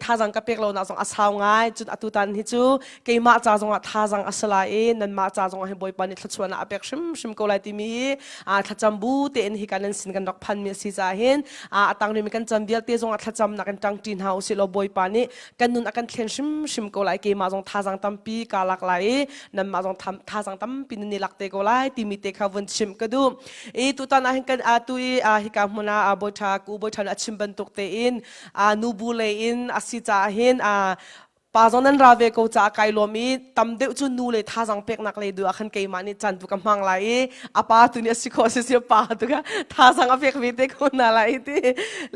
thazang ka pek lo nak zong a sau ngai. Cun atu tan hi cu keimah ca zongah thazang a si lai i nanmah ca zongah hin Bawipa nih thluachuahnak a pek hrimhrim ko lai timi hi thlacam bu tein hika nan sin kan rak phanmi a si caah hin a tang rimi kan cam vialte zongah thlacamnak in ṭangṭi hna usih law Bawipa nih kan nun a kan thlen hrimhrim ko lai. Keimah zong thazang tampi kaa lak lai i nanmah zong thazang tampi nan i lak te ko lai timi te kha vun chimh ka duh. I tutan ah hin kan atu i hika hmun ah bawiṭha ku bawiṭha a chim bantuk tein nubu lei in a si caah hin pa zong nan ra ve ko caah kai lawm i tam deuh cu nu le thazang peknak lei duh ah khan keimah nih caan tu ka hmang lai i a pa tu nih a si khawh si si pa tu kha thazang a pek ve te ko hna lai ti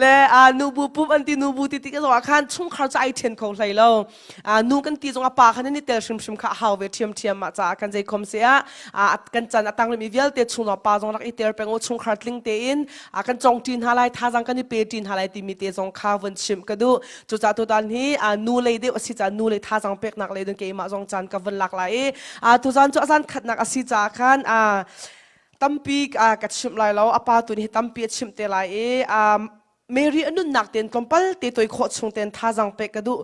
le nubu pum an ti nubu ti ti ka zong ah khan chungkhar cu ai ṭhen kho hlei lo nu kan ti zong a pa khan an i tel hrimhrim kha a hau ve ṭhiamṭhiam mah caah kan zei khom si ah kan chan a tang rimi vialte chung pa zong rak i tel peng u chungkhar tling tein kan cong ṭi hna lai thazang kan i pe ṭi hna lai timi te zong kha vun chimh ka duh. Cucaah tutan hi nu lei deuh a si caah nu lei thazang peknak lei dun keimah zong caan ka vun lak lai i tuzan cu a zan khatnak a si caah khan tampi ka chimh lai lo. A pa tu nih tampi a chimh te lai i Mary a nunnak ten tlawmpal te toi khawh chung ten thazang pek ka duh.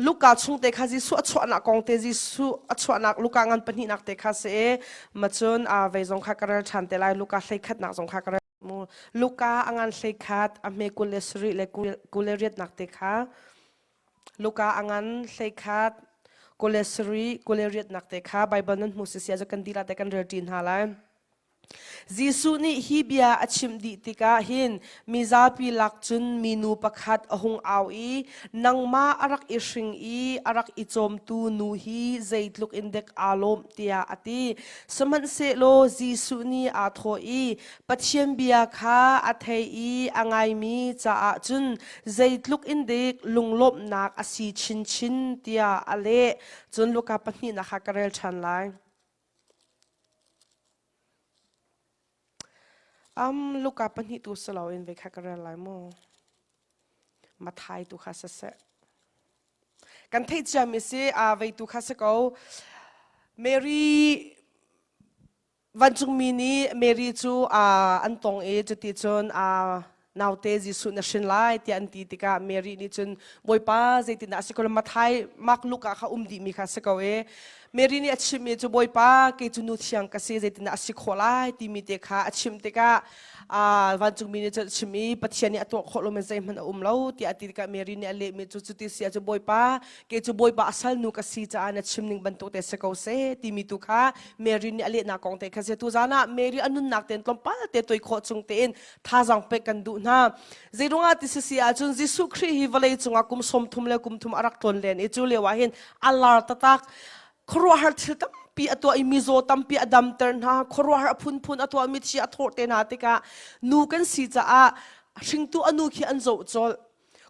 Luka chung te kha Jesuh a chuahnak kong te Jesuh a chuahnak Luka ngan pahnihnak te kha si i macun vei zong kha ka rel ṭhan te lai. Luka hleikhatnak zong kha ka rel mu. Luka a ngan hleikhat a hme 27 le 28nak te kha Luka a ngan hleikhat 27 28nak te kha Bible nan hmu si sia cu kan dila te kan rel ṭi hna lai. Jesuh nih hi bia a chimh dih tikah hin mizapi lak cun minu pakhat a hung au i, Nangmah a rak i hring i a rak i cawmtu nu hi zeitluk in dek aa lawmh, tiah a ti. Sihmanhsehlaw Jesuh nih aa thawh i, Pathian bia kha a thei i a ngaimi caah cun zeitluk in dik lunglawmhnak a si chinchin, tiah a leh. Cun Luka pahnihnak kha ka rel ṭhan lai. Um, Luka pahnih tu si loin vei kha ka rel lai mu. Mathai tu kha siseh. Kan theih ciami si, a vei tu kha si ko. Mary vancungmi nih Mary cu an tong i cuti cun naute Jesuh na hrin lai tiah an ti tikah Mary nih cun Bawipa zeitindah a si ko Mathai Mark Luke ah kha um dihmi kha si ko i Mary nih a chimmi cu Bawipa kei cu nu thiang ka si zeitindah a si khawh lai timi te kha a chim tikah vancungmi nih cun a chim i Pathian nih a tuah khawh lomi zeihmanh a um lo tiah a ti tikah Mary nih a lehmi cu cuti si ahcun Bawipa kei cu Bawipa a salnu ka si caah na chim ning bantuk te si ko seh timi tu kha Mary nih a lehnak kong te kha si tuzan ah Mary a nunnak tein tlawmpal te toi khawh chung tein thazang pek kan duh hna. Zeiruangah ti si ahcun Jesuh Khrih hi vawlei cungah kum 30 le kum thum a rak tlawn len i cu lio ah hin a lar tatak. Khuaruahhar thil tampi a tuah i mizaw tampi a damter hna, khuaruahhar a phunphun a tuah mi thi a thawh te hna tikah nu kan si caah hringtu a nu khi an zoh colh.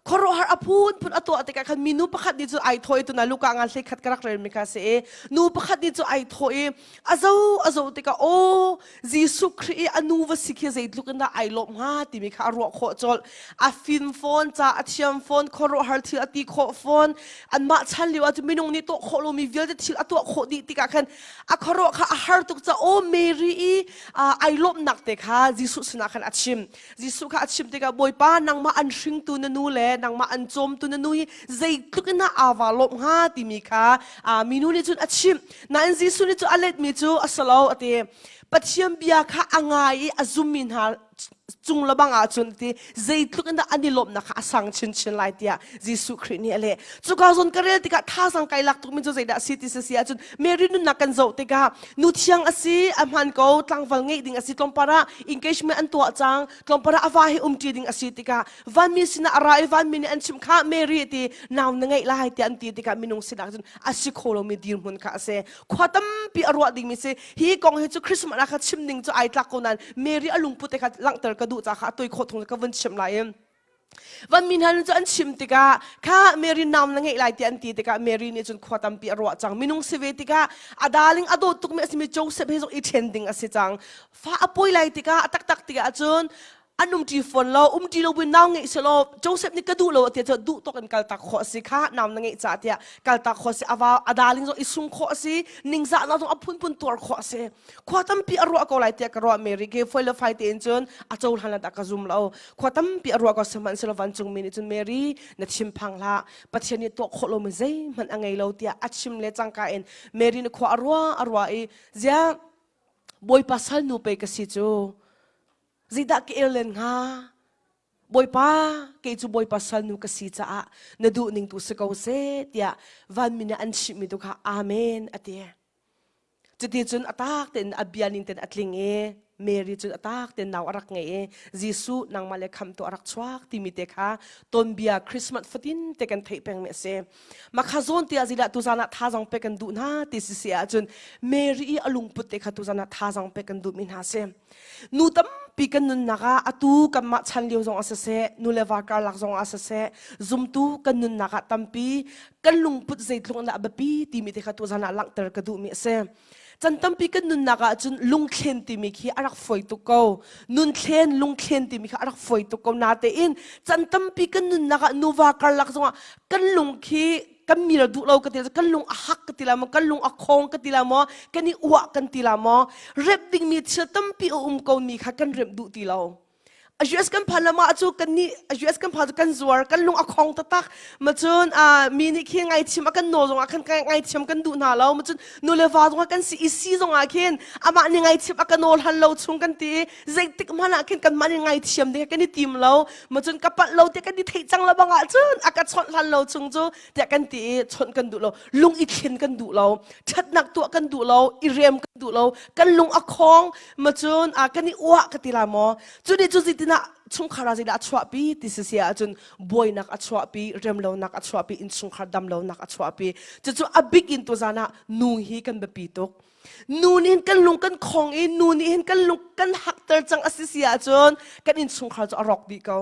Khuaruahhar a phunphun a tuah tikah khan minu pakhat nih cun ai thawh i tuna Luka ngan hlei khat ka rak relmi kha si i nu pakhat nih cu ai thawh i a zo a zo tikah aw Jesuh Khrih i a nu va si khi zeitluk in dah ai lawm hnga timi kha a ruah khawh colh. A fim fawn, ca a thiam fawn, khuaruahhar thil a ti khawh fawn. Anmah chan lio ah cun minung nih tuah khawh lomi vialte thil a tuah khawh dih tikah khan a khuaruah kha a har tuk ca aw Mary i ai lawmhnak te kha Jesuh sinah khan a chim. Jesuh kha a chim tikah Bawipa nangmah an hringtu na nu le nangmah an cawmtu na nu hi zeitluk in dah aa vaa lawmh hnga timi kha minu nih cun a chimh. Nain Jesuh nih cun a letmi cu a si lo a ti. Pathian bia kha a ngai i a zummi hna cung le bang ahcun ti zeitluk in dah an i lawmhnak kha a sang chinchin lai tiah Jesuh Khrih nih a leh. Cuka zawn ka rel tikah thazang kai lak tukmi cu zeidah a si ti si ahcun Mary nunnak kan zoh tikah nu thiang a si, a hmaan ko, tlangval ngeih ding a si, tlawmpar ah engagement an tuah cang, tlawmpar ah a va hi umṭi ding a si tikah vanmi sinah a ra i vanmi nih an chimh kha Mary ti nau na ngeih lai tiah an ti tikah minung sinak cun a si kho lomi dirhmun kha a si. Khua tampi a ruah dingmi si. Hi kong hi cu Christmas ah kha chim ding cu ai tlak ko nain Mary a lungput te kha langhter ka duh ca kha a toi khawh thung ka vun chimh lai i Vanmi hna cu an chim tikah kha Mary nau na ngeih lai tiah an ti tikah Mary nih cun khua tampi a ruah cang. Minung si ve tikah a darling a dawt tukmi a simi Joseph he zong i ṭhen ding a si cang. Fa a pawi lai tikah a taktak tikah cun. An umṭi fawn lo, umṭi lo buin nau ngeih selaw Joseph nih ka duh lo a ti cu duh tawk in kaltak khawh a si kha nau na ngeih caah tiah kaltak khawh a si ava a darling zong i sung khawh a si ningzahnak zong a phunphun tuar khawh a si khua tampi a ruah ko lai tiah ka ruah Mary khi foi le fai tein cun a cohlan la dah ka zum lo khua tampi a ruah ko sihmanhsehlaw vancungmi nih cun Mary na thinphang hlah Pathian nih tuah khawh lomi zeihmanh a ngei lo tiah a chim le cangka in Mary nih khua a ruah a ruah i ziah Bawipa salnu pei ka si cu Zeidah ka el len hnga? Bawipa, kei cu Bawipa salnu ka si caah na duhning tu si ko seh tiah vanmi nih an chimhmi tu kha Amen a ti. Cuti cun a tak tein a bia ning tein a tling i Mary cu a tak tein nau a rak ngei i Jesuh nangmah le khamtu a rak chuak timi te kha tonbia Christmas fatin te kan theih pengmi a si. Makha zawn te ah zeidah tuzan ah thazang pek kan duh hna ti si si ahcun Mary i a lungput te kha tuzan ah thazang pek kan duhmi hna si. Nu tampi kan nunnak ah atu kanmah chan lio zong ah siseh, nu le va karlak zong ah siseh, zumtu kan nunnak ah tampi kan lungput zeitluk in dah a biapi timi te kha tuzan ah langhter ka duhmi a si. Can tampi kan nunnak ah cun lungthlen timi khi a rak fawi tuk ko. Nunthlen, lungthlen timi kha a rak fawi tuk ko. Natein can tampi kan nunnak ah nuva karlak zongah kan lung khi kan mil duh lo ka ti kan lung a hak ka ti la maw kan lung a khong ka ti la maw kan i uah kan ti la maw remh dingmi thil tampi a um ko mi kha kan remh duh ti lo a US kan phan lama cu kan nih a US kan phan cu kan zuar kan lung a khong taktak ma cun mi nih khi ngaithiam a kan nawl zongah khan ngaithiam kan duh hna lo ma cun nu le va zongah kan si i si zongah khin amah nih ngaithiam a ka nawl han lo chung kan ti i zeitik hmanh ah khin kanmah nih ngaithiam ding kan i tim lo ma cun ka palh lo tiah kan i theih cang lo bang ah cun a ka chawnh hlan lo chung cu tiah kan ti i chawnh kan duh lo lung i thlen kan duh lo ṭhatnak tuah kan duh lo i rem kan duh lo kan lung a khong ma cun a kan i uah ka ti la maw cu nih cu zeitinah chungkhar ah zeidah a chuahpi ti si si ahcun buainak a chuahpi remlonak a chuahpi innchungkhar damlonak a chuahpi cucu a bik in tuzan ah nu hi kan biapi tuk Nu nih hin kan lung kan khong i nu nih hin kan lung kan hakter cang a si si ahcun kan innchungkhar cu a rawk dih ko.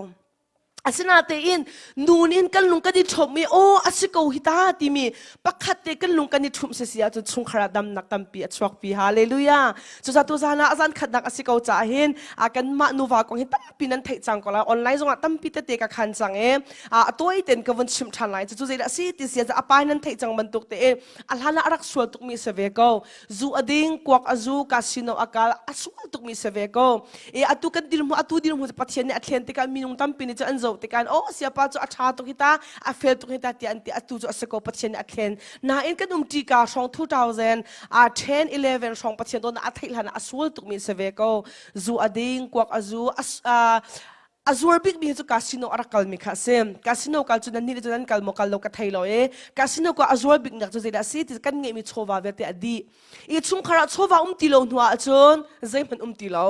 Asinatein nu nih hin kan lung kan i ṭhumh i aw a si ko hi ta timi pakhat te kan lung kan i ṭhumh si si ahcun chungkhar ah damnak tampi a chuakpi. Hallelujah. Cucaah tuzan ah a zan khatnak a si ko caah hin a kanmah nuva kong hi tampi nan theih cang ko lai. Online zongah tampi tete ka khan cang i a tawi tein ka vun chimh ṭhan lai. Cucu zeidah a si ti si a pa nan theih cang bantuk tein a hlan ah a rak sual tukmi si ve ko zu a ding kuak a zu casino a kal a sual tukmi si ve ko e atu kan dirhmun atu dirhmun pathian nih a thlen tikah minung tampi nih cu an zoh tikah oh siapa cu a ṭha tuk hi ta a fel tuk hi ta tiah an ti atu cu a si ko pathian nih a thlen nain kan um ṭi ka hrawng 2000 a 10 11 hrawng pathian dawtnak a theih hlan ah a sual tukmi si ve ko zu a ding kuak a zu a a zuar bikmi cu casino a rak kalmi kha a si casino kal cu nan nih cu nan kal maw kal lo ka thei lo e casino ka a zuar biknak cu zeidah a si ti kan ngeihmi chawva vialte a dih i chungkhar ah chawva um ti lo hnu ah cun zeihmanh um ti lo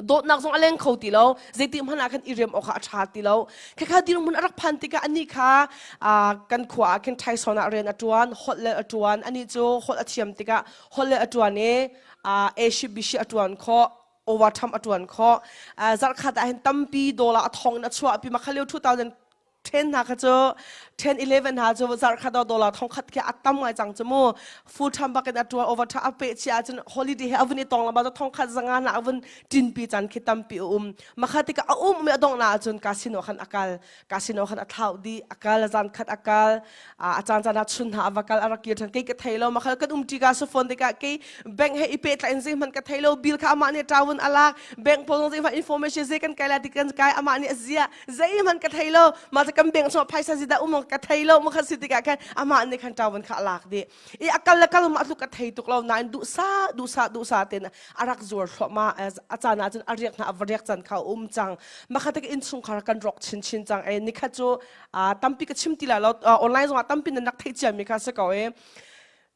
dawtnak zong a leng kho ti lo zeiti hmanh ah khan i rem awk ah a ṭha ti lo khakha dirhmun a rak phan tikah anih kha kan khua ah khin Thaison ah rian a ṭuan holh le a ṭuan anih cu holh a thiam tikah holh le a ṭuan i ACBC a ṭuan khawh overtime a ṭuan khawh zarhkhat ah hin tampi dollar a thong in a chuah pi makha lio 2010 hna kha cu 10 11 hna cu zarhkhat ah dollar thong khat khi a tam ngai cang cu mu full time bak in a ṭuan overtime a pe chia ahcun holiday he a vun i tong lama thong khat zanga na a vun ṭin pi caan khi tampi a um makha tikah a um mi a dongh na ahcun casino khan a kal casino khan a thlauh dih a kal zan khat a kal a caan caan ah chun hna a va kal a rak kir ṭhan kei ka thei lo makhal kan um ṭi ka su phone tikah kei bank he i pehtlaih in zeihmanh ka thei lo bill kha amah nih ṭawun a lak bank pawl zong zeihmanh information zei kan kai la ti kan kai amah nih a zia zeihmanh ka thei lo mah cu kan bank chungah phaisa zidah um ka thei lo makha si tikah khan amah nih khan ṭawun kha a lak dih i a kal le kal ma tluk ka thei tuk lo nain duhsah duhsah duhsah tein a rak zuar thluahmah a caan ah cun a riak hna a va riak can kha a um cang makha tik innchungkhar kan rawk chinchin cang e nikhat cu tampi ka chim ti lai lo online zongah tampi nan rak theih ciami kha si ko e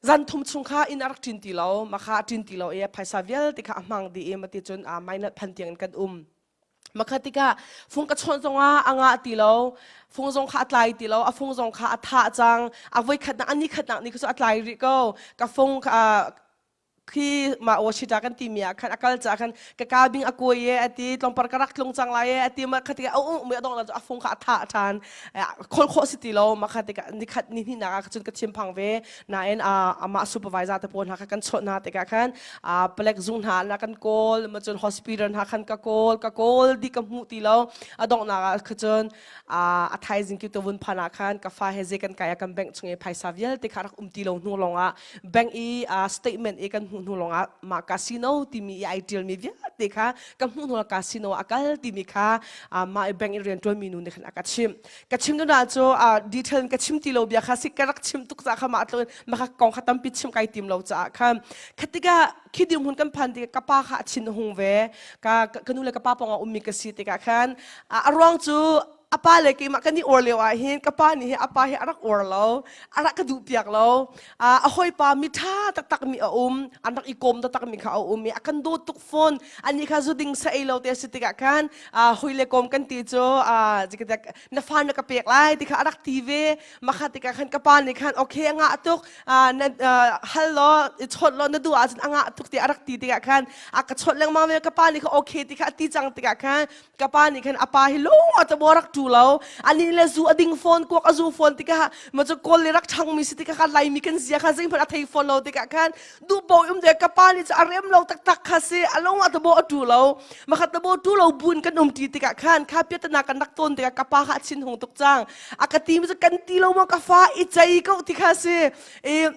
zan thum chung kha inn a rak ṭin ti lo makha a ṭin ti lo i phaisa vialte kha a hmang dih i mati cun minor phan tiang in kan um Makhat tikah fung ka chawnh zongah a ngah ti lo, fung zong kha a tlai ti lo, a fung zong kha a thah cang. A voikhatnak, a nikhatnak ni kha cu a tlai rih ko. Ka fung kha. Khi ma Washita kan timi ah khan a kal ca khan ka ka bing a kuai e ati tlawmpar ka rak tlung cang lai e ati ma kha tikah a um adong la a fung kha a tha than khol khawh si ti lo ma kha tikah nikhat ni hnih nak ah cun ka thim phang ve nain amah supervisor te pawl hna kha kan chawt hna tikah khan palek zung hna na kan kawl ma cun hospital hna khan ka kawl ka kawl di ka hmuh ti lo a donghnak ah kha cun a thaizing ki to vun phan ah khan ka fa he ze kan kai kan bank chung i phaisa vialte kha rak um ti lo hnu lawng ah bank i statement i kan hmuh hnu lawng ah mah casino timi i ai tial mi vialte kha ka hmuh hnu casino a kal timi kha mah i bank i riantuan mi nu nih khan a ka chimh. Ka chim nu cu detail ka chim ti lo bia kha si ka rak chim tuk ca kha mah tluk in mah kong kha tampi chim kai tim lo caah khan khatika khi dirhmun kan phan tikah ka pa kha a thin a hung ve. Ka ka nu le ka pa pawng ah ummi ka si tikah khan a ruang cu a pa le keimah kan i uar lio ah hin ka pa nih hi a pa hi a rak uar lo, a rak ka duh piak lo. A hawipa mi ṭha taktak mi a um, an rak i kawm taktak mi kha a um i a kan dawt tuk fawn. Anih kha zu ding sa ei lo te a si tikah khan hoi le kawm kan ti cu na fa na ka pek lai ti kha a rak ti ve. Makha tikah khan ka pa nih khan okay a ngah tuk, na hal law chawt law na duh ahcun a ngah tuk ti a rak ti tikah khan a ka chawt lengmang ve. Ka pa nih kha okay ti kha a ti cang tikah khan ka pa nih khan a pa hi lung a tabo rak tu lo. Ani le zu a ding fawn, kuak a zu fawn tikah ma cu kawl le rak ṭhangmi si tikah khan Laimi kan zia kha zeihmanh a thei fawn lo tikah khan duh bo um de ka pa nih cu a rem lo taktak kha si, a lung a tabo a tu lo. Makhat tabo tu lo buin kan um ti tikah khan kha piatana kan rak tawn tikah ka pa kha a chin hung tuk cang. A ka ti mi cu kan ti lo maw ka fa i cei ko ti kha si i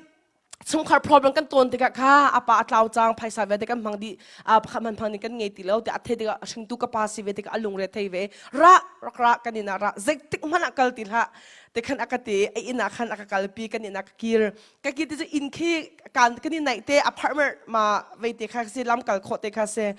chungkhar problem kan tawn tikah kha a pa a tlau cang, phaisa vialte kan hmang dih, pakhat man hmang ding kan ngei ti lo ti a thei tikah hringtu ka pa si ve tikah a lungre thei ve. Ra rak ra, kan inn ah ra, zeitik hmanh ah kal ti hlah te khan a ka ti. A inn ah khan a ka kalpi, kan inn ah ka kir. Ka kir ti cu inn khi kan kan in naih te apartment ma vei te kha si, lam kal khawh te kha si.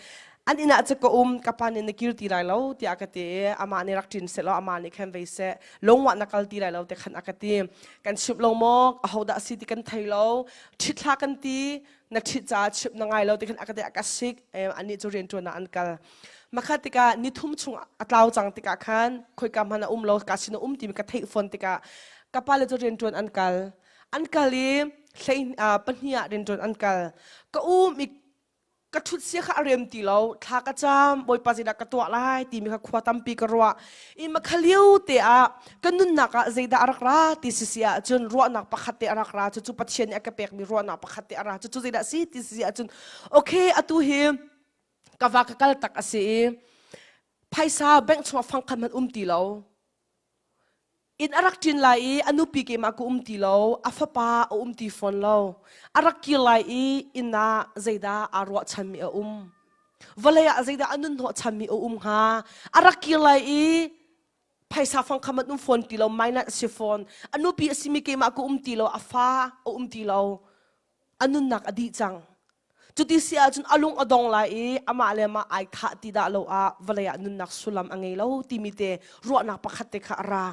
An inn ah cu ka um. Ka pa nih na kir ti lai lo tiah ka ti i amah nih rak ṭin seh law amah nih khan vei seh, lungwah na kal ti lai lo te khan a ka ti. Kan chimh lo maw, ahodah si ti kan thei lo, ṭhit hlah kan ti, na ṭhit caah chimh na ngai lo ti khan a ka ti, a ka sik. Anih cu rianṭuan ah an kal. Makhat tikah nithum chung a tlau cang tikah khan khoika hmanh a um lo, ka sin a um timi ka theih fawn tikah ka pale cu rianṭuan an kal. An kal i hlei pahnih ah rianṭuan an kal. Ka um i ka ṭhut sia kha a rem ti lo. Thla ka cam, Bawipa zeidah ka tuah lai timi kha khua tampi ka ruah i makha lio te ah ka nunnak ah zeidah a rak ra ti sisi ahcun ruahnak pakhat te a rak ra. Cucu Pathian nih a ka pekmi ruahnak pakhat te a ra. Cucu zeidah si ti sisi ahcun okay, atu hi ka va ka kal tak a si i phaisa bank chungah fangkhat hmanh um ti lo, inn a rak ṭin lai i a nupi keimah ka um ti lo, a fapa a um ti fawn lo. A rak kir lai i inn ah zeidah aa ruahchanmi a um, vawlei ah zeidah a nun hnawhchanmi a um hnga? A rak kir lai i phaisa fang kha man um fawn ti lo, minus a si fawn, a nupi a simi keimah ka um ti lo, a fa a um ti lo, a nunnak a dih cang. Cuti si ahcun a lung a dong lai i amah le amah ai thah ti dah lo ah vawlei ah nunnak sullam a ngei lo timi te ruahnak pakhat te kha a ra.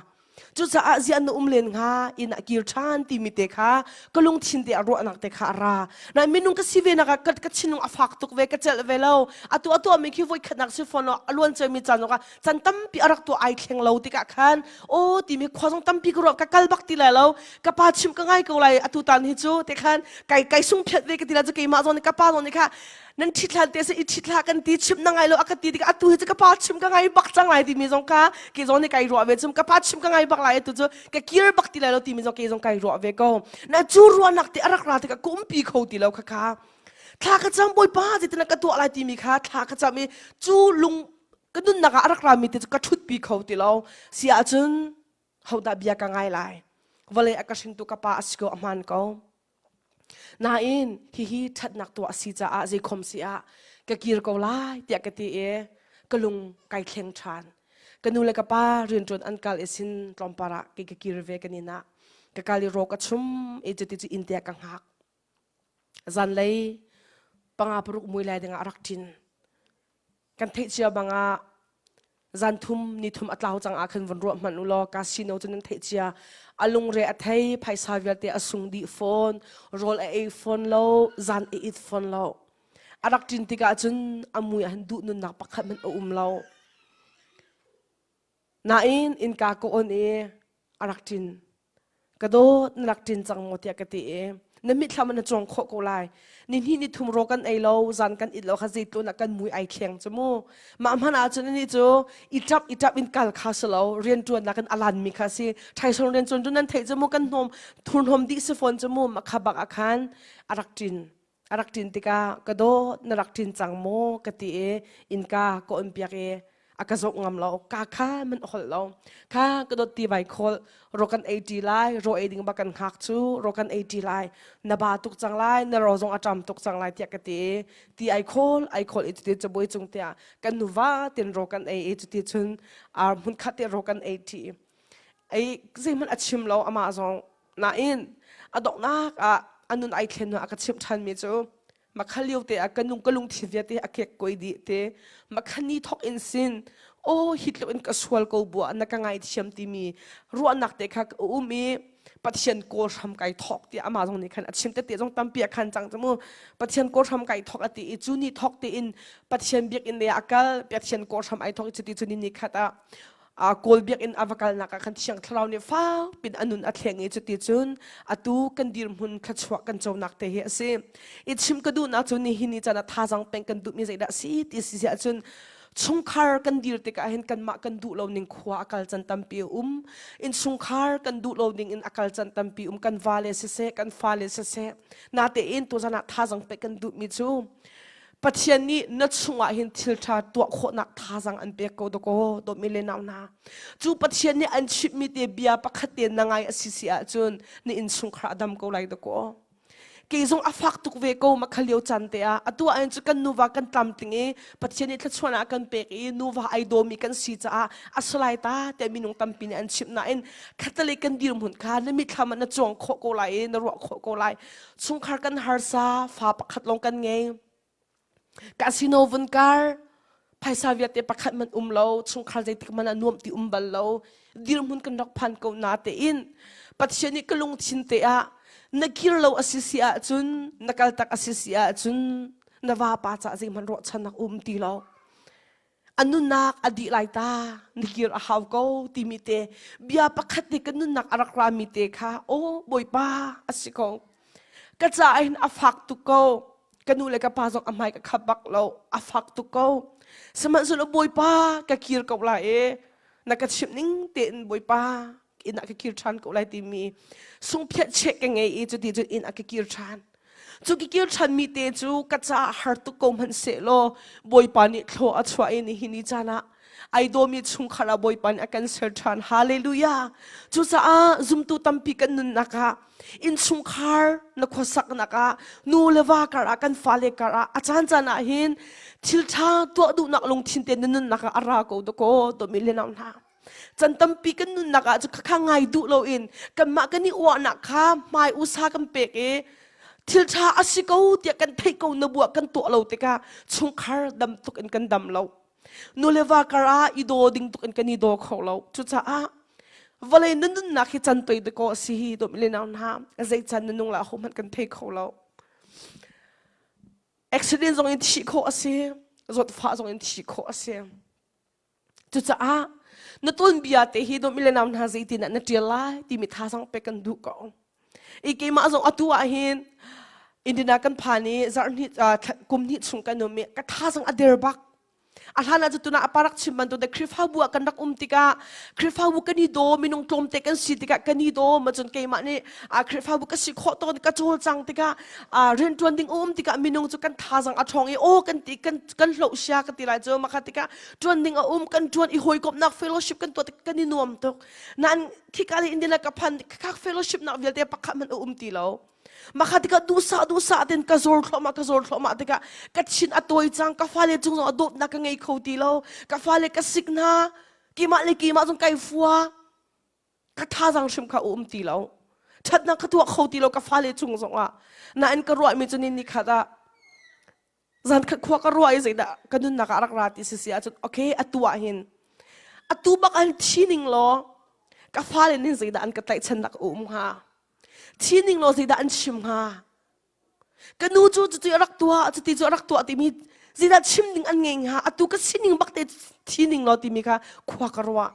Cucaah ziah na um len hnga, inn ah kir ṭhan timi te kha ka lungthin te ah ruahnak te kha a ra. Nain minung ka si ve nak ah ka, ka thinlung a fak tuk ve, ka celh ve lo. Atu a tuahmi khi voi khatnak si fawn lo, a luan ciami caan zong ah can tampi a rak tuah ai thleng lo tikah khan aw timi khua zong tampi ka ruah. Ka kal bak ti lai lo, ka pa chimh ka ngai ko lai atu tan hi cu te khan kai kai sung phiat ve ka ti la cu. Keimah zong nih ka pa zong nih kha nan ṭhit hlan te se i ṭhit hlah kan ti, chimh na ngai lo a ka ti tikah atu hi cu ka pa chimh ka ngai bak cang lai timi zong kha ke zong nih kai ruah ve. Cum ka pa chimh ka ngai bak lai, atu cu ka kir bak ti lai lo timi zong ke zong kai ruah ve ko na. Cu ruahnak te a rak ra tikah ka umpi kho ti lo. Kha kha thla ka cam, Bawipa zeitin ka tuah lai timi kha thla ka cam i cu lung ka nunnak ah a rak rami te cu ka ṭhutpi kho ti lo. Si ahcun hodah bia ka ngai lai? Vawlei a ka hringtu ka pa a si ko, a hmaan ko, nain hihi ṭhatnak tuah a si caah zeikhom si ah ka kir ko lai tiah ka ti i ka lung kai thleng ṭhan. Ka nu le ka pa rianṭuan an kal i sin tlawmpar ah kei ka kir ve. Kan inn ah ka kal i rawk a chum i cuti cu inn te ka hngak. Zanlei panga paruk mui lai dingah a rak ṭin. Kan theih cia bangah zan thum ni thum a tlau cang ah khan vun ruah hmanh u law casino cu nan theih cia, a lungre a thei, phaisa vialte a sung dih fawn, rawl a ei fawn lo, zan a it fawn lo. A rak ṭin tikah cun a mui ah hin duh nunnak pakhat hmanh a um lo. Nain innka ka on i a rak ṭin. Ka dawt, na rak ṭin cang maw tiah ka ti i. Na mitthlam na cawng khawh ko lai. Ni hnih ni thum ro kan ei lo, zan kan it lo kha zeitlun ah kan mui ai thleng cu mu. Mah hman ahcun ani cu i ṭap i ṭap in kal kha si lo, rianṭuannak in a lan mi kha si. Ṭhaisong rianṭuan cu nan theih cu mu kan hnawm thurhnawm dih si fawn cu mu mah kha bak ah khan a rak ṭin. A rak ṭin tikah ka dawt na rak ṭin cang maw ka ti i innka ka on piak i a ka zoh ngam lo ka kha man holh lo kha ka dawt ti vai khawl ro kan ei ṭi lai ro ei ding ba kan hngak cu ro kan ei ṭi lai na ba tuk cang lai na ro zong a ṭam tuk cang lai tiah ka ti i ti ai khawl ai khawl i cuti cabuai cung tiah kan nuva tin ro kan ei i cuti cun ar hmun khat te ro kan ei ṭi ei zeihmanh a chim lo amah zong nain a donghnak ah a nun ai thlen a ka chimh ṭhan mi cu makha lio te ah ka nung ka lungthin vialte a kek koi dih te makha ni thok in sin oh hi tluk in ka sual ko bua na ka ngaithiam timi ruahnak te kha ka um i Pathian kawl hram kai thok ti ama zong nih khan a chim tete zong tampi a khan cang chu Pathian kawl hram kai thok ati i cu ni thok te in Pathian biakinn le a kal Pathian kawl hram ai thok i cuti cu ni ni khat ah Kawl biakinn a va kalnak ah khan Thiang Thlarau nih fak pin a nun a thleng i cuti cun atu kan dirhmun thluachuah kan conak te hi a si. I chim ka duhnak cu nihin ni caan ah thazaang peng kan duhmi zeidah a si ti si ahcun chungkhar kan dir tikah hin kanmah kan duh lo ning khua a kal can tampi a um. Innchungkhar kan duh lo ning in a kal can tampi um. Kan vale siseh, kan fale siseh. Natein tuzan ah thazaang pek kan duhmi cu Pathian nih na chungah hin thil ṭha tuah khawhnak thazaang an pek ko dakaw dawtmi le nau hna. Cu Pathian nih an chimhmi te bia pakhat te na ngai a si si ahcun na innchungkhar a dam ko lai dakaw. Kei zong a fak tuk ve ko makha lio caan te ah atu ah cu kan nuva kan tlamtling i Pathian nih thluachuahnak a kan pek i nuva ai dawmi kan si caah a salai ta tiah minung tampi nih an chimh nain khatalei kan dirhmun kha na mitthlam ah na cuang khawh ko lai i na ruah khawh ko lai Chungkhar kan harsa, fa pakhat lawng kan ngei. Casino vun kar, phaisa vialte pakhat man um lo, chungkhar zeitik man ah nuam ti um bal lo, dirhmun kan rak phan ko na tein Pathian nih ka lungthin te ah na kir lo a si si ahcun, na kal tak a si si ahcun, na vapa cah zeihmanh ruahchannak um ti lo. A nunnak a dih lai ta, na kir a hau ko timi te bia pakhat te ka nunnak a rak rami te kha aw Bawipa a si ko. Ka caah hin a fak tuk ko. Ka nu le ka pa zong a hmai ka khap bak lo. A fak tuk ko. Sihmanhsehlaw Bawipa ka kir ko lai e. Na ka chimh ning tein Bawipa inn ah ka kir ṭhan ko lai timi sungphiat chek ka ngei i cuti cun inn ah ka kir ṭhan. Cu ka kir ṭhanmi te cu ka caah har tuk ko hmanh sehlaw Bawipa nih thlaw a chuah i nihin ni caan ah ai dawmi chungkhar ah Bawipa nih a kan ser ṭhan. Hallelujah! Cucaah zumtu tampi kan nunnak ah innchungkhar na khuasaknak ah nu le va kar ah kan fale kar ah a caan caan ah hin thil ṭha tuah duhnak lungthin te na nunnak ah a ra ko dakaw dawmi le nau hna. Can tampi kan nunnak ah cu khakha ngai duh loin kanmah kan i uahnak kha hmai usa kan pek i thil ṭha a si ko tiah kan theih ko na buah kan tuah lo tikah chungkhar dam tuk in kan dam lo. Nu le va kar ah i daw ding tuk in kan i daw kho lo. Cucaah vawlei na nunnak hi can toi dakaw a si hi dawm le nau hna zei can na nung la ho hmanh kan thei kho lo. Accident zong in thih khawh a si, zawtfah zong in thih khawh a si. Cucaah na tuanbia te hi dawmi le nau hna zeitin ah na ṭial lai timi thazaang pek kan duh ko. I keimah zong atu ah hin Indiana kan phan i zarh hnih kum hnih chung kan um i ka thazaang a der bak. A hlan ah cu tunah a parak chim bantuk te Khrihfabu ah kan rak um tikah Khrihfabu kan i daw minung tlawmte kan si tikah kan i daw ma cun keimah nih Khrihfabu ka si khawh tawn ka cawlcang tikah rianṭuan ding um tikah minung cu kan thazaang a ṭhawng i aw kan ti kan kan hloh sia ka ti lai cu makha tikah ṭuan ding a um kan ṭuan i hawikomhnak fellowship kan tuah tik kan i nuam tuk nain khika le Indiana ka phan khak fellowship nak vialte pakhat hmanh a um ti lo makha tikah duhsah duhsah ten ka zor thluahmah ka zor thluahmah tikah ka chin a tawi cang ka fale cung zong a dawtnak ka ngei kho ti lo ka fale ka sik hna keimah le keimah zong kai fua ka thazaang hrim kha um ti lo ṭhatnak ka tuah kho ti lo ka fale cung zongah nain ka ruahmi cu ni ni khat ah zan khat khua ka ruah i zeidah ka nunnak ah rak ra ti si si ahcun okay atu ah hin atu bak an thi ning law ka fale nih zeidah an ka tlaihchannak a um hnga thi ning law zeidah an chim hnga Ka nu cu cuti a rak tuah, cuti cu a rak tuah timi zeidah chim ding an ngei hnga, atu ka sining bak te thi ning law timi kha khua ka ruah.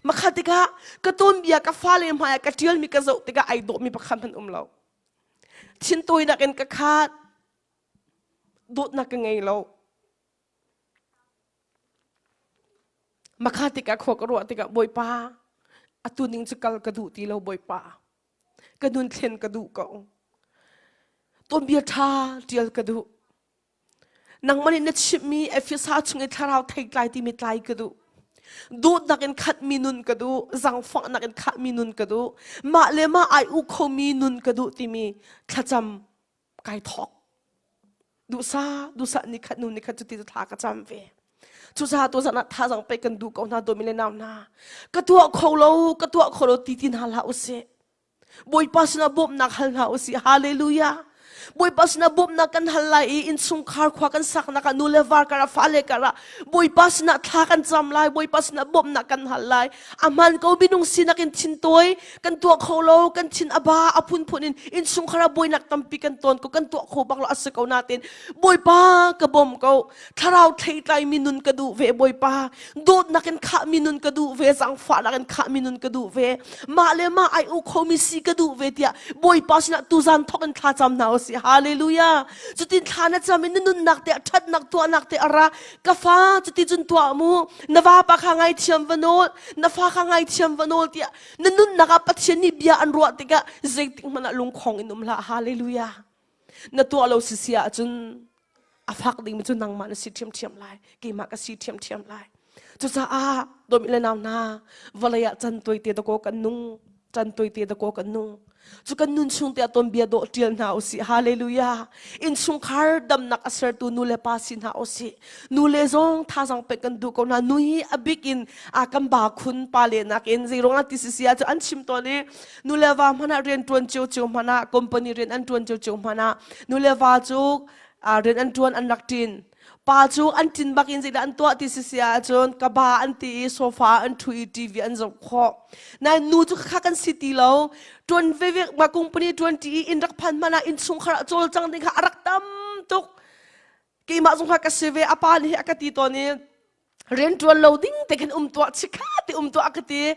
Makha tikah ka tuanbia ka fale hmai ah ka ṭialmi ka zoh tikah ai dawhmi pakhat hmanh um lo. Thintawinak in ka khat. Dawtnak ka ngei lo. Makha tikah khua ka ruah tikah Bawipa atu ning cu kal ka duh ti lo Bawipa. Ka nun thlen ka duh ko. Tuanbia ṭha ṭial ka duh. Nangmah nih na chimhmi Efesa chung i thlarau theitlai timi tlai ka duh. Duhnak in khatmi nun ka duh, zangfahnak in khatmi nun ka duh, mah le mah ai u khomi nun ka duh timi thlacam kai thawk. Duhsa duhsa ni khat nu ni khat cuti thla ka cam ve. Cucaah tuzan ah thazang pe kan duh ko hna dawmi le nau hna. Ka tuah kho lo, ka tuah kho lo ti ti hna hlah usih. Bawipa sinah bawmhnak hal hna usih. Hallelujah. Bawipa sinah bawmhnak kan hal lai i innchungkhar khua kan saknak ah nu le var kar ah fale kar ah Bawipa sinah thla kan cam lai. Bawipa sinah bawmhnak kan hal lai. A hmaan ko minung sinak in thintawi kan tuah kho lo, kan thin a ba a phunphun in innchungkhar ah buainak tampi kan ton ko, kan tuah kho bak lo a si ko nain Bawipa ka bawm ko. Thlarau thleitlai mi nun ka duh ve Bawipa. Dawtnak in khahmi nun ka duh ve, zaangfahnak in khahmi nun ka duh ve. Mah le mah ai u khomi si ka duh ve tiah Bawipa sinah tuzan thawk in thla cam hna usih. Hallelujah. Cutin thla na cam in na nunnak te ṭhatnak tuahnak te a ra. Ka fa cuti cun tuah mu. Na vapa kha ngaithiam va nawl, na fa kha ngaithiam va nawl tiah na nunnak ah Pathian nih bia an ruah tikah zeitik hmanh ah lungkhong in um hlah. Hallelujah. Na tuah lo si si ahcun a fak dingmi cu nangmah na si ṭhiamṭhiam lai keimah ka si ṭhiamṭhiam lai cucaah dawmi le nau hna vawlei ah can tuaite dakaw kan nung can tuaite dakaw kan nung cu kan nun chung te ah tuanbia dawh ṭial hna usih hallelujah innchungkhar damnak a sertu nu le pa si hna usih nu le zong thazang pek kan duh ko hna nu hi a bik in a kan ba khun pa le nakin zeiruangah ti si si ah cu an chim tawn i nu le va hmanh ah rian ṭuan cio cio hmanh ah company rian an ṭuan cio cio hmanh ah nu le va cu rian an ṭuan an rak ṭin pa cu an ṭin bak in zeidah an tuah ti si si ahcun ka ba an ti i sofa an ṭhu i TV an zoh khawh nain nu cu kha kan si ti lo ṭuan veve ma company ṭuan ṭi i inn rak phan hmanh ah innchungkhar ah cawlcang ding kha a rak tam tuk keimah zong kha ka si ve a pa nih a ka ti tawn i rian ṭuan lo ding te khin um tuah chikha te um tuah ka ti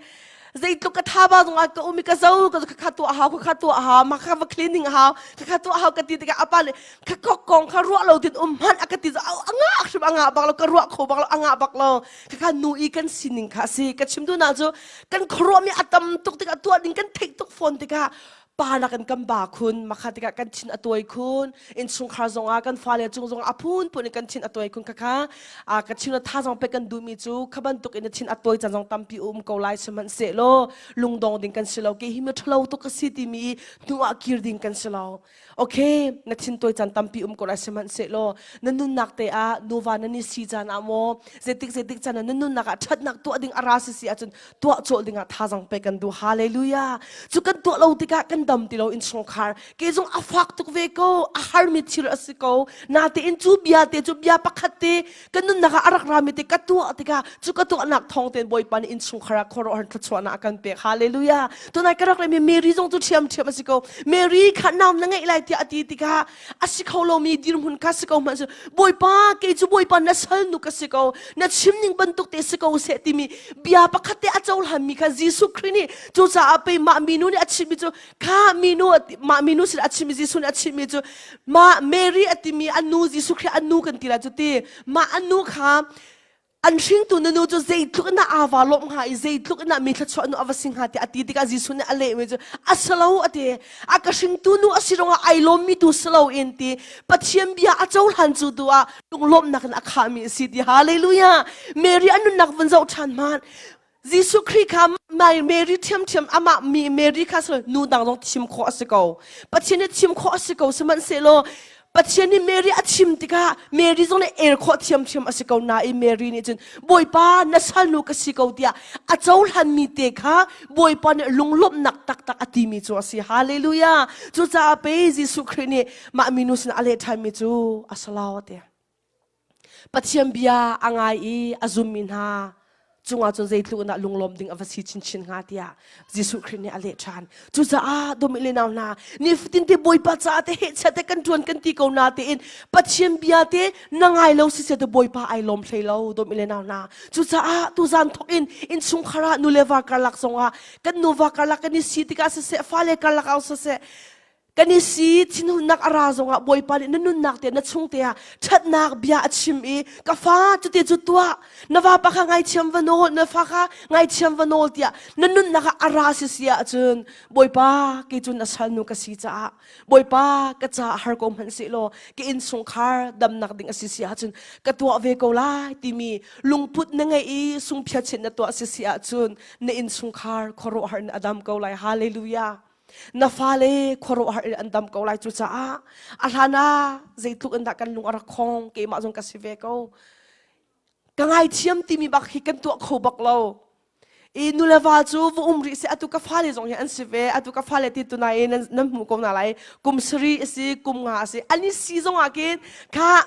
zeitluk ka tha ba zong ah ka um i ka zo ka kha tuah hau kha tuah hau ma kha va cleaning hau kha kha tuah hau ka ti tikah apa le kha kok kong kha ruah lo tin um hmanh a ka ti anga hrim anga bak lo ka ruah kho bak lo anga bak lo kha kha nu i kan sining kha si ka chim tu na cu kan khuaruah mi a tam tuk tikah tuah ding kan theih tuk fawn tikah pa nakin kan ba khun makha tikah kan thin a tuai khun innchungkhar zongah kan fale cung zongah a phunphun in kan thin a tuai khun khakha a ka thin a thazang pe kan duhmi cu kha bantuk in thin a tuai caan zong tampi um ko lai sihmanhsehlaw lungdong ding kan si lo ke hi mi ṭhalo tuk ka si timi hnu ah kir ding kan si lo okay na thin tuai caan tampi um ko lai sihmanhsehlaw na nunnak te ah nuva nan i si caan ah maw zeitik zeitik caan ah na nunnak ah ṭhatnak tuah ding a ra si si ahcun tuah cawlh dingah thazang pe kan duh hallelujah cu kan tuah lo tikah kan dam ti lo innchungkhar ke zong a fak tuk ve ko a harmi thil a si ko natein cu bia te cu bia pakhat te kan nunnak ah a rak rami te ka tuah tikah cu ka tuahnak thawng tein bawipa nih innchungkhar ah khuaruahhar thluachuahnak a kan pek hallelujah tunai ka rak remi Mary zong cu ṭhiam ṭhiam a si ko Mary kha nau na ngeih lai tiah a ti tikah a si kho lomi dirhmun kha si ko hmanh si bawipa kei cu bawipa na salnu ka si ko na chim ning bantuk te si ko seh timi bia pakhat te a cohlanmi kha Jesuh Khrih nih cucaah pei mah minu nih a chimmi cu kha minu mah minu sin a chimmi Jesuh nih a chimmi cu mah Mary a timi a nu Jesuh Khrih a nu kan ti lai cu ti mah a nu kha An hringtu na nu cu zeitluk in dah aa vaa lawmh hnga i zeitluk in dah mi thluachuah nu a va si hnga tiah a ti tikah Jesuh nih a lehmi cu a si lo a ti. A ka hringtu nu a si ruangah ai lawmmi tu si loin ti Pathian bia a cohlan cu tu ah lunglawmhnak in a khahmi a si ti hallelujah. Mary a nunnak vun zoh ṭhan hmanh. Jesuh Khrih kha Mary ṭhiamṭhiam amah mi Mary kha si nu dang zong thim khawh a si ko. Pathian nih thim khawh a si ko sihmanhsehlaw Pathian nih Mary a chim tikah Mary zong nih er khawh thiamthiam a si ko nain Mary nih cun Bawipa na salnu ka si ko tiah a cohlanmi te kha Bawipa nih lunglawmhnak taktak a timi cu a si. Hallelujah! Cucaah pei Jesuh Khrih nih mah minu sin a leh ṭhanmi cu a si lo a ti. Pathian bia a ngai i a zummi hna cungah cun zeitluk in dah lunglawm ding a va si chinchin hnga tiah Jesuh Khrih nih a leh ṭhan. Cucaah dawmi le nau hna, nifatin te Bawipa caah te hehchet te kan ṭuan kan ti ko na tein Pathian bia te na ngai lo siseh te Bawipa ai lawm hlei lo dawmi le nau hna. Cucaah tuzan thawk in innchungkhar ah nu le va karlak zongah kan nuva karlak kan i si tikah siseh fale karlak ah siseh. Kan i si thinhunnak a ra zongah Bawipa nih na nunnak te na chung te ah ṭhatnak bia a chim i ka fa cuti cu tuah na vapa kha ngaithiam va nawl na fa kha ngaithiam va nawl tiah na nunnak ah a ra si si ahcun Bawipa kei cu na salnu ka si caah Bawipa ka ca har ko hmanh seh law ka innchungkhar damnak ding a si si ahcun ka tuah ve ko lai timi lungput na ngeih i sungphiachin na tuah si si ahcun na innchungkhar khuaruahhar in a dam ko lai. Hallelujah. Na fale khuaruahhar in an dam ko lai. Cucaah a hlan ah zeitluk in dah kan lung a rak khong keimah zong ka si ve ko. Ka ngaithiam timi bak hi kan tuah kho bak lo. I nule va cu va um rih seh atu ka fale zong hi an si ve atu ka fale ti tunai nan nan hmuh ko na lai kum sari a si kum nga a si an i si zong ah khin kha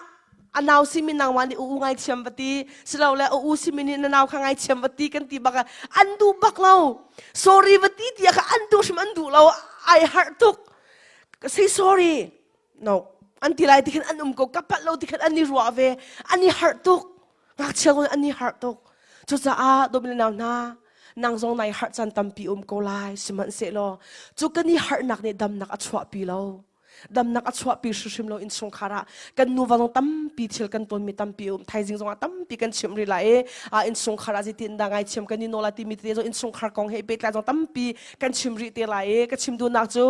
a nau simi nangmah nih u u ngaithiam va ti silole u u simi nih na nau kha ngaithiam va ti kan ti bak ah an duh bak lo sorry va ti tiah kha an duh hrim an duh lo ai harh tuk say sorry no an ti lai ti khan an um ko ka palh lo ti khan an i ruah ve an i harh tuk ngakchia ko an i harh tuk cucaah domile nau hna nang zong nai harh caan tampi um ko lai sihmanhsehlaw cu kan i harhnak nih damnak a chuahpi lo damnak a chuahpi hrimhrim lo innchungkhar ah kan nuva zong tampi thil kan tonmi tampi um thaizing zong ah tampi kan chimh rih lai i a innchungkhar ah zeitin dah ngaithiam kan i nawl timi te zong innchungkhar kong he pehtlai zong tampi kan chim rih te lai i ka chim duhnak cu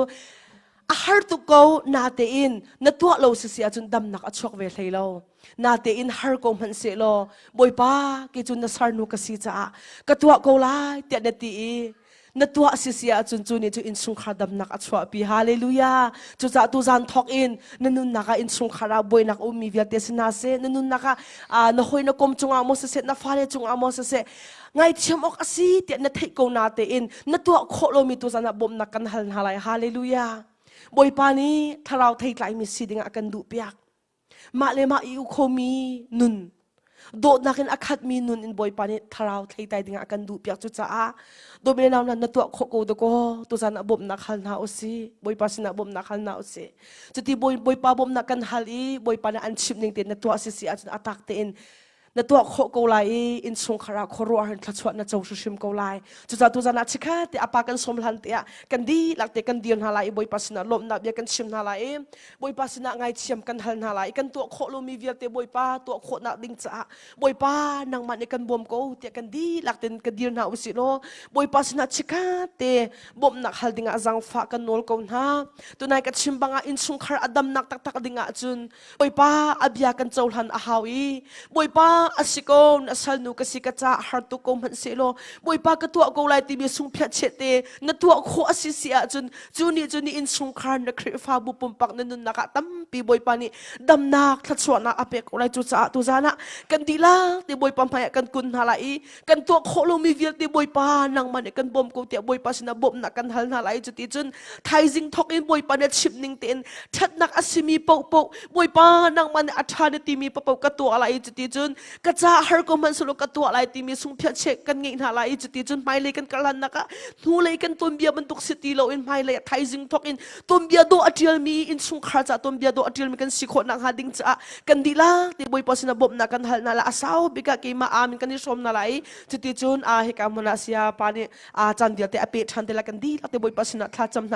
a har tuk ko natein na tuah lo sisi ahcun damnak a chuak ve hlei lo natein har ko hmanh seh law bawipa kei cu na sarnu ka si caah ka tuah ko lai tiah na ti i na tuah sisi ahcun cu nih cu innchungkhar damnak a chuahpi. Hallelujah. Cucaah tuzan thawk in na nunnak ah innchungkhar ah buainak ummi vialte si hna seh, na nunnak ah na hawi na kom cungah maw siseh, na fale cungah maw siseh, ngaithiam awk a si tiah na theih ko na tein na tuah khawh lomi tuzan ah bawmhnak kan hal hna lai. Hallelujah. Bawipa nih thlarau theitlaimi si dingah a kan duhpiak. Mah le mah i u khomi nun dawtnak in a khatmi nun in Bawipa nih thlarau thleitai dingah a kan duhpiak cucaah dawtmi le nau na tuah khawh ko dakaw tuzan ah bawmhnak hal hna usih Bawipa sinah bawmhnak hal hna usih cuti Bawipa bawmhnak kan hal i Bawipa nih an chimh ning tein na tuah sisi ahcun a tak tein na tuah khawh ko lai i innchungkhar ah khuaruahhar in thluachuah na co hrimhrim ko lai cucaah tuzan ah chikhat te apa kan sawm hlan te ah kan dihlak te kan dir hna lai i Bawipa sinah lawmhnak bia kan chim hna lai i Bawipa sinah ngaithiam kan hal hna lai i kan tuah khawh lomi vialte Bawipa tuah khawhnak ding caah Bawipa nangmah nih kan bawm ko tiah kan dihlak tein ka dir hna usih law Bawipa sinah chikhat te bawmhnak hal dingah zaangfah kan nawl ko hna tunai ka chim bangah innchungkhar a damnak taktak ding ahcun Bawipa a bia kan cohlan a hau i Bawipa a si ko na salnu ka si ka ca har tuk ko hmanh sehlaw Bawipa ka tuah ko lai timi sungphiat chete na tuah khawh a si si ahcun cu nih cu ni innchungkhar na Khrihfabu pumpak na nunnak ah tampi Bawipa nih damnak thluachuahnak a pek ko lai cucaah tuzan ah kan dihlak te Bawipa hmaiah kan kun hna lai i kan tuah khawh lomi vialte Bawipa nangmah nih kan bawm ko tiah Bawipa sinah bawmhnak kan hal hna lai cuti cun thaizing thawk in Bawipa nih a chimh ning tein ṭhatnak a simi paohpaoh Bawipa nangmah nih a ṭha na timi paohpaoh ka tuah lai cuti cun ka ca har ko hmanh selaw ka tuah lai timi sungphiah chek kan ngeih hna lai cuti cun hmailei kan kal hannak ah hnulei kan tuanbia bantuk si ti loin hmailei ah thaizing thawk in tuanbia dawh a ṭialmi innchungkhar caah tuanbia dawh a ṭialmi kan si khawh nakhnga ding caah kan dihlak te Bawipa sinah bawmhnak kan hal hna la a sau bik ah keimah amin kan i hrawm hna lai cuti cun a hika hmun ah saya pa nih a caan vialte a pe ṭhan te la kan dihlak te Bawipa sinah thla cam hna.